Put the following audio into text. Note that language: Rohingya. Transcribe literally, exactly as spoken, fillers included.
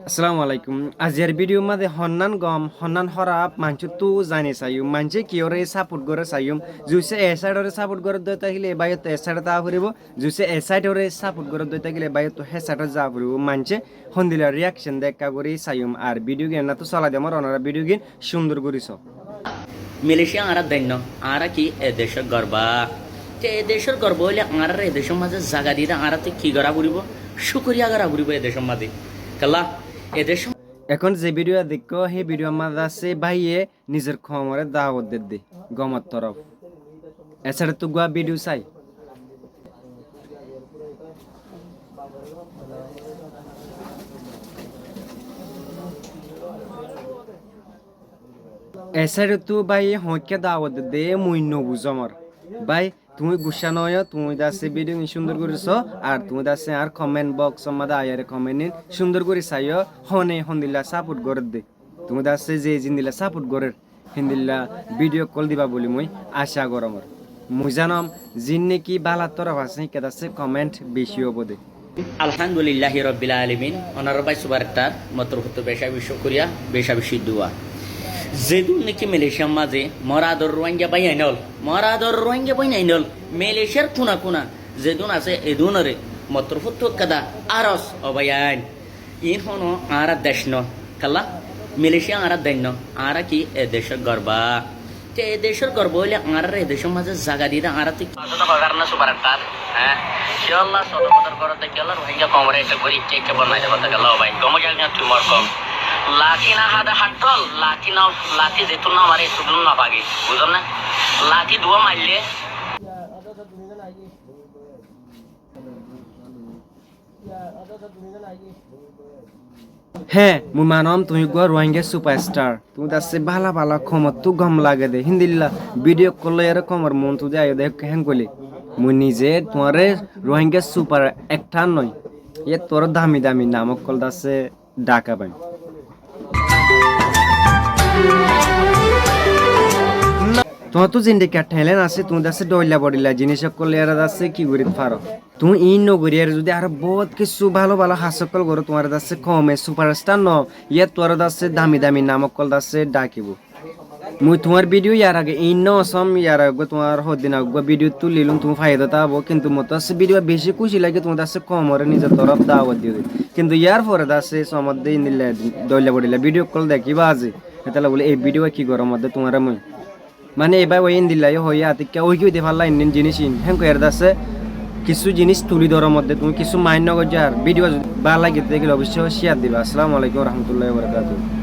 Assalamu alaikum. Aziyar video mazé honnán gom, honnán hóraf maincóttu zani saiyum. Maincé kiyóre support goré saiyum. Zuicé e side ore support goré dói tákile e báiyottú e side za foribó. Zuicé e side ore support goré dói tákile e báiyottú hé side za foribó. Maincé hondilla reaction de ekka gorí saiyum. Ar video gin enáttu solai diyum, ar onora video gin cúndor gorí só. Malaysia añára deinnó, añára ki e decór gorba? Te e decór gorba óile añárar e decór mazé zaga diyé de añárattú ki gorá foribó? Cúkuriya gorá foribó e decór mazé. Kiyólla e decór Ehón ze video dekkó, hé video mazé asé báiye nizor koumoré dawot dedde, gomor torof. E side ottu uggúa video sai. E side ottu báiye hoikká dawot dedde, mui no buzóm ar. Bái, tuñí guccá no óiyo, tuñí de asé video gin cúndor gorí só, ar tuñí de asé añár comment box or mazé aiyóre comment gin cúndor gorí saiyó, hone hondilla support gorédde. Tuñí de asé ze zendilla support gorér, héndilla video ókkol diba buli mui aca goróm ar. Mui zanom, zin niki bála torof asé, híkka de asé comment beci óibo de. Alhamdulillahi Rabbil Alamin, onorar bái superstar, mottor fottu beca beci cúkuriya, beca beci dua. Zedún niki Malaysia mazé mor ador Ruáingga báiyain ól, mor ador Ruáingga báiyain ól, Malaysiar kuna kuna zedún asé, edúnore mottor fottu ekkán aros, ó báiyain. Iín honó añárar dec no. Kiyólla? Malaysia añárar dec no. Añára ki e decór gorba? Te e decór gorba óile añárar e decór mazé zaga diyé de añárattú ki gorá foribó? Hoór na superstar, há? Kiyólla sodor bodor goródde, kiyólla Ruáingga koumoré esa gorí ikká ikká bonnai de hotá kiyólla, ó bái? Gom ói zagói na tui mor koum. Lati no há de hattól, lati no, lati zettún no mare, ettún no fagi. Buzón né? Lati duwá maille Hé, mui manom tuñí uggúa Ruáingga superstar. Tuñí de asé bála bála koumottu gom lage de. Héndilla video ókkol loiyóre koumor muúntu de aiyó de héen goillé. Mui nize tuáñre Ruáingga superstar noi. Yé tuáñre dami dami nam ókkol de asé dhaka bain. Tuáñrttu zendilla talent asé, tuñí de asé dhoilla bodhoilla jinis ókkol loiyóre de asé ki gorí faro. Tuñí iín no gorí ar zudi aró bout kessú bála bála ham ókkol goró, tuáñre de asé koume superstar no, yé tuáñre de asé dami dami nam ókkol de asé dhakibo. Mui tuáñr video yar age iín no sóm, yar age tuáñr hoddin age uggúa video tulilúm, tuñí faiyé de táibo, kintu mor de asé video beci kúci lage, tuñí de asé koumoré nizor torof dawot diyó de. Kintu yar fore de asé somot de endilla dhoilla bodhoilla video ókkol dekíba azi, hétolla buli ei video ki goróm de tuáñre mui Mane e bái ói endilla yó hoiyé, atikká ói ki óite falla endilla jinis iín. Héen hoiyóre de asé kessú jinis tuli dórom de, tuñí kessú mind no goijjó ar. Video zudi bála lage tákile oboicco share diba. Assalamu alaikum warahmatullahi wabarakatuhu.